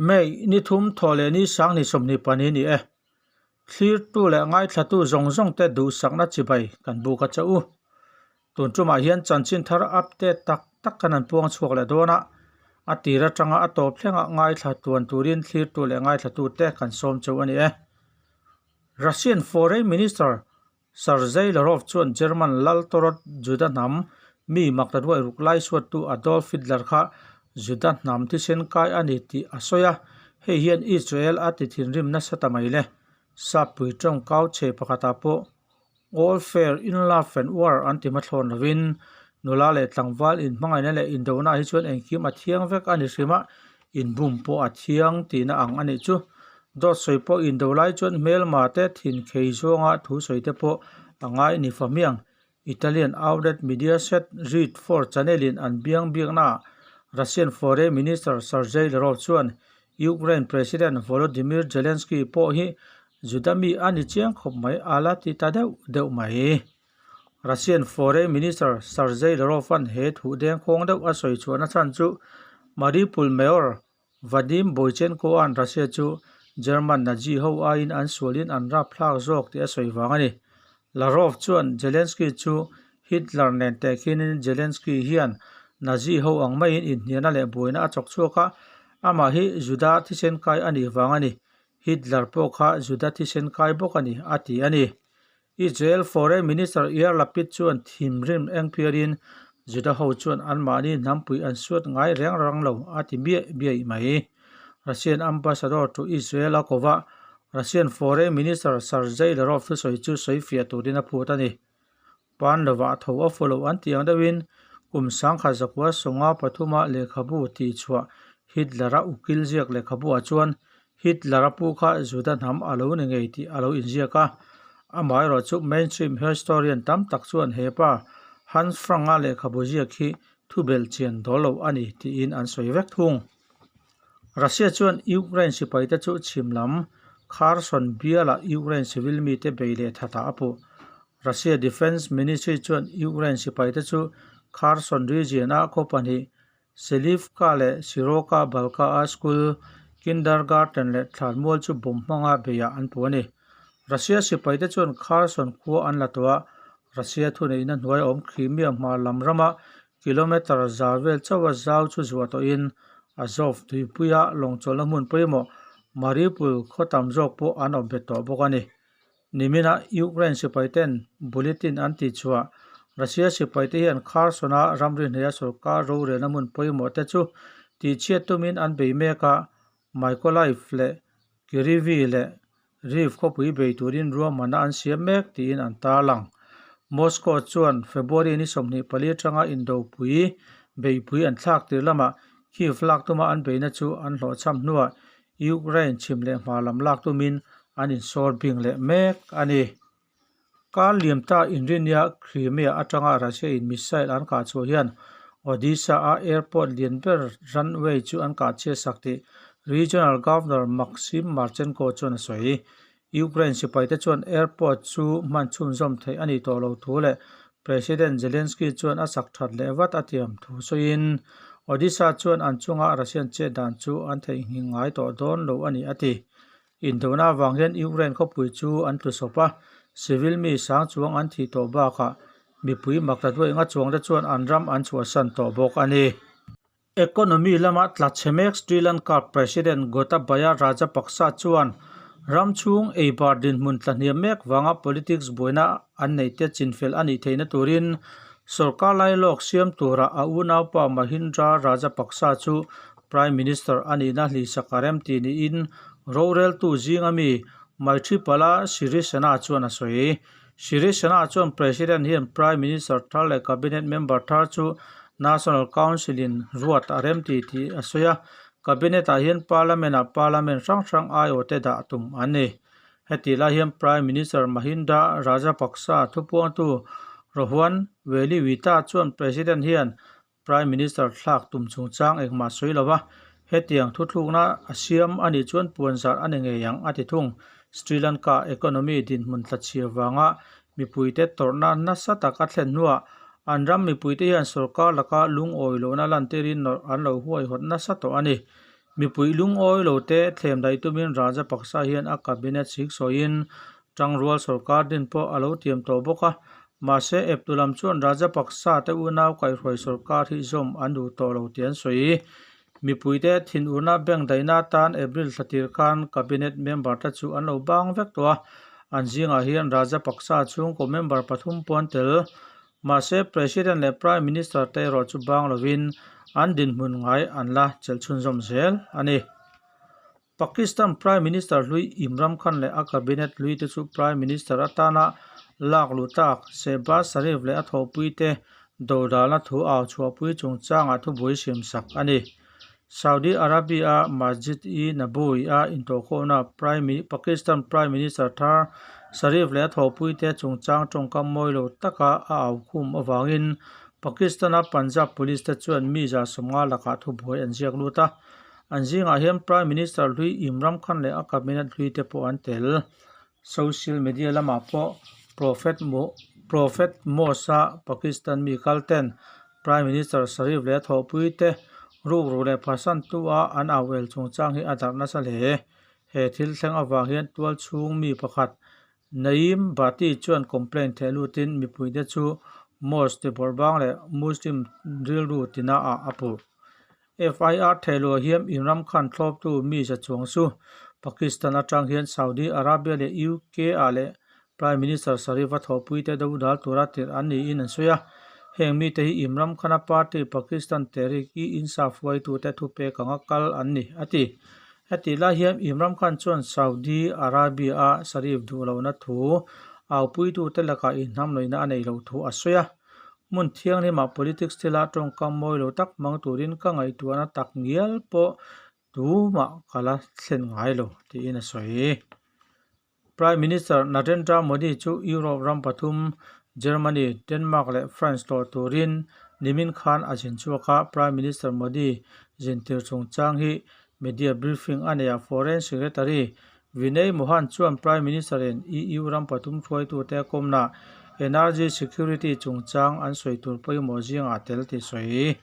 May ni thum thawh leh ni sanghnih 22 ni e. Thlirtu leh ngaithlatu zawng zawng te duhsakna chibai kan buk a che u. Tun tumah hian chanchin thar update tak tak kan han puang chhuak leh dawn a, a tir atanga a tawp thlengah ngaithla tuan turin thlirtu leh ngaithlatu te kan sawm cheu a ni e. Russian Foreign Minister Sergei Lavrov chuan German lal tawrawt Juda hnam mi makta ruai ruk lai suattu Adolf Hitler kha Juda hnam thisen kai a ni tih a sawi a, hei hian Israel a ti thinrim nasa ta mai le. Sappui tawngkau chhe pakhatah pawh All fair in love and war an ti hmathlawn lovin nula leh tlangval inhmangaihna leh indonaah hi chuan engkim a thiang vek a ni hrim a, inbum pawh a thiang tihna ang a nih chu. Dawt sawi pawh indo lai chuan hmelma te thin khei zawnga thu sawi te pawh a ngai ni fa hmiang. Italian outlet Mediaset Read for channel in an biang biaknaah Russian Foreign Minister Sergei Lavrov chuan Ukraine President Volodymyr Zelensky pawh hi Juda mi a ni chiang khawp mai a la ti ta deuh deuh mai. Russian Foreign Minister Sergei Lavrov-a'n he thu dengkhawng deuh a sawi chhuahna chhan chu Mariupol Mayor Vadim Boychenko-a'n Russia chu German Nazi ho aiin an sualin an rapthlak zawk tih a sawi vang a ni. Lavrov chuan Zelensky chu Hitler nen tehkhinin Zelensky hian Nazi ho ang maiin inhnialna leh buaina a chawk chhuak a, amah hi Juda thisen kai a nih vang a ni. Hitler pawh kha Juda thisen kai bawk a ni, a ti a ni. Israel Foreign Minister Yair Lapid chuan thimrim engphiarin Juda ho chuan anmahni hnampui an suat ngai reng rang lo, a ti biaih biaih mai. Russian Ambassador to Israel a kova Russian Foreign Minister Sergei Lavrov thusawi chu sawifiah turin a phut a ni. Pan lovah tho a fu lo an tih ang deuhin kum sangkhat zakua sawnga pathuma lehkhabu tihchhuah Hitler-a ukil ziak lehkhabuah chuan Hitler-a pu kha Juda hnam a lo ni ngei tih a lo inziak a. Amaherawh chu mainstream historian tam tak chuan he pa Hans Frank-a lehkhabu ziak hi thubelh chian dawl lo a ni tiin an sawi vek thung. Russia chuan Ukraine sipaite chu chhim lam Kherson bialah Ukraine civil mite bei leh thatah a puh. Russia Defence Ministry chuan Ukraine sipaite chu Kherson region-a khaw pahnih Selivka leh Shiroka Balka-a school, kindergarten leh thlanmual chu bomb hmanga beiah an puh a ni. Russia sipaite chuan Kherson khua an la tawh a, Russia thuneihna hnuai awm Crimea hma lam rama Kilometre za vel chauha zau chu zuah tawhin Azov tuipuia lawngchawlhna hmun pawimawh Mariupol khaw tam zawk pawh an awp bet tawh bawk a ni. Nimina Ukraine sipaiten bulletin an tihchhuah Russia sipaite hian Kherson-a ramri hnaia sorkar rorelna hmun pawimawh te chu tihchhiat tumin an bei mek a, Mykolaiv leh Kryvyi leh Lviv khawpui bei turin ruahmanna an siam mek tiin an tarlang. Moscow chuan February ni 24 atanga indopui beihpui an thlak tir lamah Kyiv lak tuma an beihna chu an hlawhchham hnuah Ukraine chhim leh hma lam lak tumin an insawr bing leh mek a ni. Kar liam ta inrinia Crimea atanga Russia in missile an kah chhuah hian Odesa a airport lian ber runway chu an kah chhiat sak tih Regional Governor Maksim Marchenko chuan a sawi. Ukraine sipaite chuan airport chu hman chhunzawm theih a nih tawh lo thu leh President Zelensky chuan a sak that leh vat a tiam thu sawiin Odesa chuan an chunga Russian chet dan chu an theihnghilh ngai tawh dawn lo a ni a ti. Indona avang hian Ukraine khawpui chu an tlu sawp a, civil mi sang chuang an thih tawh bakah mipui makta duai nga chuangte chuan an ram an chhuahsan tawh bawk a ni. Economy lama tla chhe mek Sri Lanka President Gotabaya Rajapaksa chuan ram chhung eibar dinhmun tla hniam mek vanga politics buaina an neihte chinfel a nih theihna turin sorkar lailawk siam tura a unaupa Mahinda Rajapaksa chu Prime Minister a nihna hlihsak a rem tih niin roreltu zinga mi Maithripala Sirisena chuan a sawi. Sirisena chuan President hian Prime Minister thar leh Cabinet member thar chu National Council in ruat a rem ti tih a sawi a, Cabinet ah hian Parliament ah Parliament hrang hrang aiawhte dah tum an ni. Hetih lai hian Prime Minister Mahinda Rajapaksa thupuangtu Rohan Weliwita chuan President hian Prime Minister thlak tum chungchang engmah sawi lo va, hetiang thuthlukna a siam a nih chuan puan zar a ni ngei ang a ti thung. Sri Lanka economy dinhmun tlachhia vanga mipuite tawrhna nasa tak a thlen hnuah an ram mipuite hian sorkar laka lungawi lohna lantirin nawrh an lo huaihawt nasa tawh a ni. Mipui lungawi lo te thlem daih tumin Rajapaksa hian a cabinet siksawiin tangrual sorkar din pawh a lo tiam tawh bawk a. Mahse, eptu lam chuan Rajapaksa te unau kaihhruai sorkar hi zawm an duh tawh lo tih an sawi. Mipuite thinurna bank daihna atan April thla tir khan cabinet member te chu an lo bang vek tawh a, an zingah hian Rajapaksa chhungkaw member pathum pawh an tel. Mahse, President leh Prime Minister te erawh chu bang lovin an dinhmun ngai an la chelh chhunzawm zel a ni. Pakistan Prime Minister hlui Imran Khan leh a cabinet hlui te chu Prime Minister atana lak luh tlak Shehbaz Sharif leh a thawhpui te dodalna thu au chhuahpui chungchangah thubui siamsak a ni. Saudi Arabia-a Masjid-i-Nabawi-a intawhkhawhna Prime Pakistan Prime Minister thar Sharif leh a thawhpui te chungchang tawngkam mawi lo taka a aukhum avangin Pakistan-a Punjab Police te chuan mi 150 lakah thubuai an ziak lut a. An zingah hian Prime Minister hlui Imran Khan leh a cabinet hlui te pawh an tel. Social media lamah pawh Prophet Prophet Mosque-a Pakistan mi kal ten Prime Minister Sharif leh a thawhpui te rukru leh phasantu a an au el chungchang hi a darh nasa hle. He thil thleng avang hian tual chhung mi pakhat Naeem Bhatti chuan complaint theh lutin mipuite chu mosque tibawrhbang leh Muslim rilru tina ah a puh. FIR thehluah hian Imran Khan thlawptu mi za chuang chu Pakistan atang hian Saudi Arabia leh UK ah leh Prime Minister Sharif a thawhpuite dodal tura tirh an niin an sawi a. Heng mite hi Imran Khan-a party Pakistan Tehreek-e-Insaf hruaitute thupek anga kal an ni, a ti. Hetih lai hian Imran Khan chuan Saudi Arabia-a Sharif duh lohna thu aupuitute lakah inhnamlawihna a neih loh thu a sawi a. Hmun thianghlimah politics thila tawngkam mawi lo tak hmang turin ka ngaihtuahna tak ngial pawh tumah ka la thlen ngai lo, tiin a sawi. Prime Minister Narendra Modi chu Europe ram pathum Germany, Denmark leh France tlawh turin nimin khan a zin chhuak a. Prime Minister Modi zintir chungchang hi media briefing a neihah Foreign Secretary Vinay Mohan chuan Prime Minister-in EU ram pathum hruaitute a kawmnaah energy security chungchang an sawi tur pawimawh zingah tel tih sawi.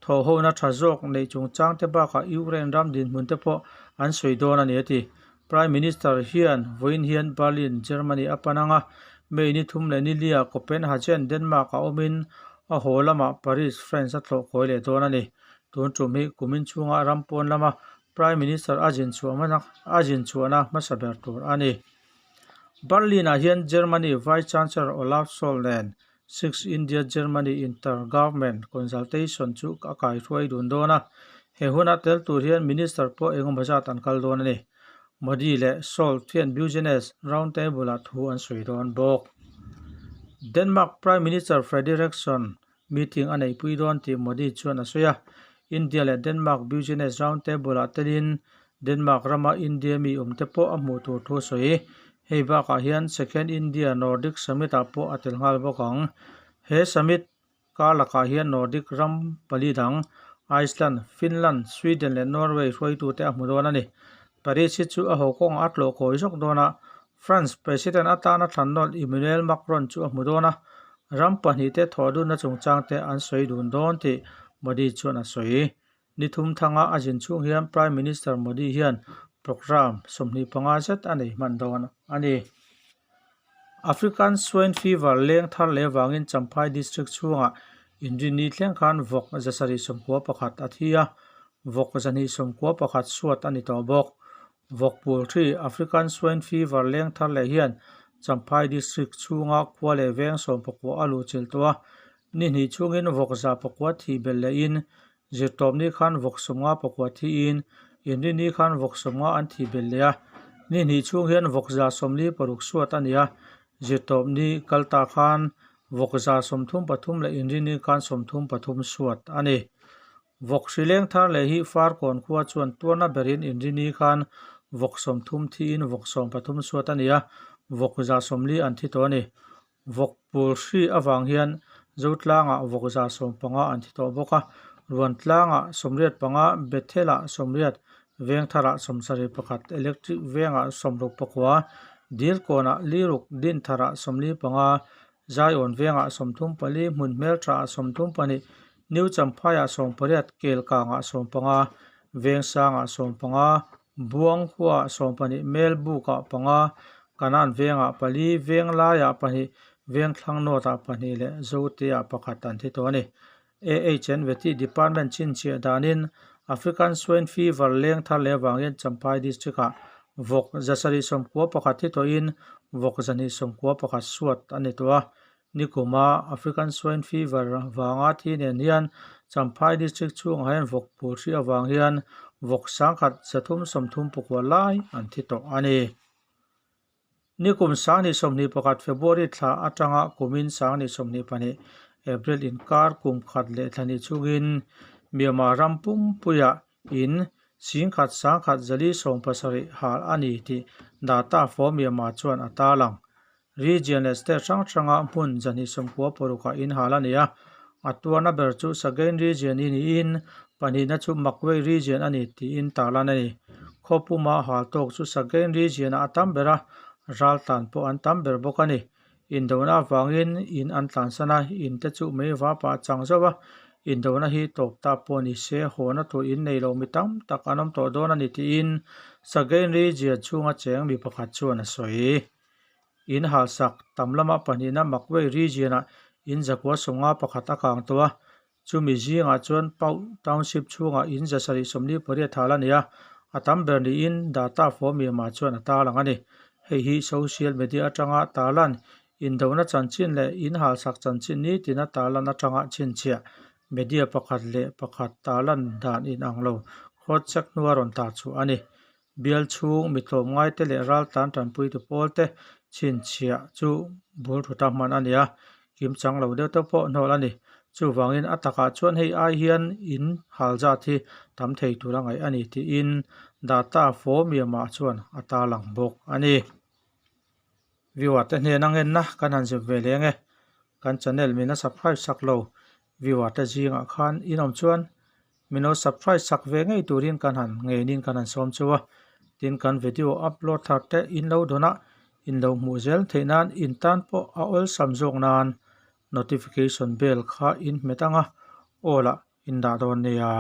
Thawhhona tha zawk neih chungchang te bakah Ukraine ram dinhmun te pawh an sawi dawn a ni a ti. Prime Minister hian vawiin hian Berlin, Germany a pan ang a, May ni thum leh ni lia Copenhagen, Denmark a awmin a haw lamah Paris, France a thlawh kawi leh dawn a ni. Tun tum hi kumin chhunga ram pawn lama Prime Minister a zin chhuah a zin chhuahna hmasa ber tur a ni. Berlin-ah hian Germany Vice Chancellor Olaf Scholz nen Sixth India-Germany Inter-Government Consultation chu a kaihruai dun dawn a, he huna tel tur hian Minister pawh engemaw zat an kal dawn a ni. Modi leh Scholz hian Business Roundtable-ah thu an sawi dawn bawk. Denmark Prime Minister Frederiksen Meeting a neihpui dawn tih Modi chuan a sawi a. India leh Denmark Business Round Table-ah telin Denmark rama India mi awmte pawh a hmuh tur thu a sawi. Hei bakah hian Second India Nordic Summit-ah pawh a tel nghal bawk ang. He summit kar lakah hian Nordic ram pali dang Iceland, Finland, Sweden leh Norway hruaitute a hmu dawn a ni. Paris hi chu a haw kawngah a tlawh kawi zawk dawn a, France President atana thlan nawlh Emmanuel Macron chu a hmu dawn a, ram pahnihte thawhdunna chungchangte an sawi dun dawn tih Modi chuan a sawi. Ni thum thanga a zin chhung hian Prime Minister Modi hian programme 25 zet a nei hman dawn a ni. African Swine Fever leng thar leh vangin Champhai District chhungah inrinni thleng khan vawk 791 a thi a, vawk 291 suat a ni tawh bawk. Vawk pul hri, African Swine Fever leng thar leh hian Champhai District chhunga khua leh veng 14 a luh chilh tawh a, ni hnih chhungin vawk 100 thih belh lehin zirtawpni khan vawk 54 thiin inrini khan vawk 50 an thih belh leh a, ni hnih chhung hian vawk 46 suat a ni a, zirtawpni kal ta khan vawk 33 leh inrini khan 33 suat a ni. Vawk hri leng thar leh hi Farkawn khua chuan tuarna berin inrini khan vawk 30 thiin vawk 13 suat a ni a, vawk 40 an thi tawh a ni. Vawk pul hri avang hian Zotlangah vawk 15 an thi tawh bawk a, Ruantlangah 85, Bethelah 80, Vengtharah 71, Electric Vengah 69, Dilkawnah Liruk, Dintharah 45, Zaiawn Vengah 34, Hmunhmelthaah 32, New Champhaiah 18, Kelkangah 15, Vengsangah 15, Buangkhuaah 12, Melbukah panga, Kanan vengah pali, Venglaiah pahnih, Vengthlang North-ah pahnih leh Zoteah pakhat an thi tawh a ni. AHN Vety Department chhinchhiah danin African Swine Fever leng thar leh avangin Champhai District-ah vawk 791 thi tawhin vawk 291 suat a ni tawh a. Nikuma African Swine Fever vanga thi nen hian Champhai District chhungah hian vawk phur hri avang hian vawk 1339 lai an thi tawh a ni. Nikum 2021 February thla atanga kumin 2022 April inkar kum khat leh thla hnih chungin Myanmar ram pumpuiah in 11,177 hal a ni tih data for Myanmar chuan a tarlang. Region leh state hrang hranga hmun 296 ah in hal a ni a, a tuarna ber chu Sagaing region i niin pahnihna chu Magway region a ni tiin tarlan a ni. Khawpuma hal tawk chu Sagaing region-ah a tam ber a, raltlan pawh an tam ber bawk a ni. Indona avangin in an tlansan a, in te chu mei vapah a chang zauh a, indona hi tawp ta pawh ni se hawna tur in nei lo mi tam tak an awm tawh dawn a ni tiin Sagaing region chhunga cheng mi pakhat chuan a sawi. In halsak tam lama pahnihna Magway region-ah in 951 a kang tawh a, Chumi zingah chuan Pau Township chhungah in 748 hal a ni a, a tam ber niin data for Myanmar chuan a tarlang a ni. Hei hi social media atanga tarlan, indona chanchin leh in halsak chanchin nitin a tarlan atanga chhinchhiah, media pakhat leh pakhat tarlan dan inang lo cross check hnua rawn tar chhuah a ni. Bial chhung mi tlawmngaite leh raltlan tanpuitu pawlte chhinchhiah chu bul thu ta hman a ni a, kim chang lo deuh te pawh hnawl a ni. Chuvangin a takah chuan hei ai hian in hal zat hi tam thei tur a ngaih a ni tiin data for Myanmar chuan a tarlang bawk a ni. Viewer te hnena ngenna kan han zep ve leng e. Kan channel min a subscribe sak lo viewer te zingah khan in awm chuan min lo subscribe sak ve ngei turin kan han ngenin kan han sawm chu a. Tin kan video upload thar te in lo dawn a, in lo hmuh zel theih nan in tan pawh a awlsam zawk nan notification bell kha in hmet ang a, all ah in dah dawn nia.